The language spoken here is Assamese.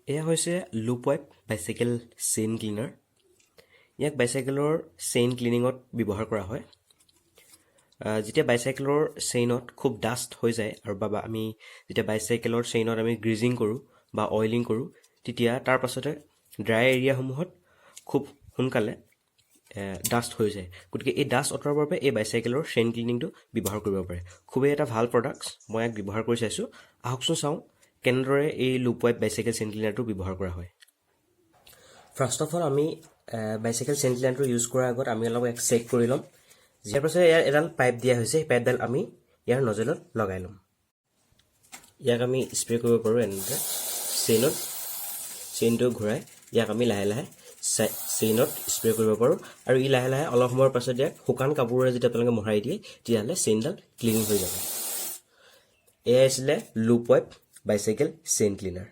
এয়া হৈছে loop wipe bicycle chain cleaner. ইয়াক বাইচাইকেলৰ চেইন ক্লিনিঙত ব্যৱহাৰ কৰা হয়। যেতিয়া বাইচাইকেলৰ চেইনত খুব ডাষ্ট হৈ যায় আৰু বা আমি যেতিয়া বাইচাইকেলৰ চেইনত আমি গ্ৰিজিং কৰোঁ বা অইলিং কৰোঁ, তেতিয়া তাৰ পাছতে ড্ৰাই এৰিয়াসমূহত খুব সোনকালে ডাষ্ট হৈ যায়। গতিকে এই ডাষ্ট আঁতৰাবৰ বাবে এই বাইচাইকেলৰ চেইন ক্লিনিংটো ব্যৱহাৰ কৰিব পাৰে। খুবেই এটা ভাল প্ৰডাক্টছ। মই ইয়াক ব্যৱহাৰ কৰি চাইছোঁ। আহকচোন চাওঁ কেনেদৰে এই লুপ ৱাইপ বাইচাইকেল চেইন ক্লিনাৰটো ব্যৱহাৰ কৰা হয়। ফাৰ্ষ্ট অফ অল, আমি বাইচাইকেল চেইন ক্লিনাৰটো ইউজ কৰাৰ আগত আমি অলপ ইয়াক চেক কৰি ল'ম। ইয়াৰ পাছত ইয়াৰ এডাল পাইপ দিয়া হৈছে। সেই পাইপডাল আমি ইয়াৰ নজেলত লগাই ল'ম। ইয়াক আমি স্প্ৰে কৰিব পাৰোঁ এনেদৰে চেইনত। চেইনটো ঘূৰাই ইয়াক আমি লাহে লাহে চেইনত স্প্ৰে কৰিব পাৰোঁ আৰু ই লাহে লাহে অলপ সময়ৰ পাছত ইয়াক শুকান কাপোৰেৰে যেতিয়া আপোনালোকে মোহাৰি দিয়ে, তেতিয়াহ'লে চেইনডাল ক্লিন হৈ যাব। এয়াই আছিলে loop wipe bicycle chain cleaner.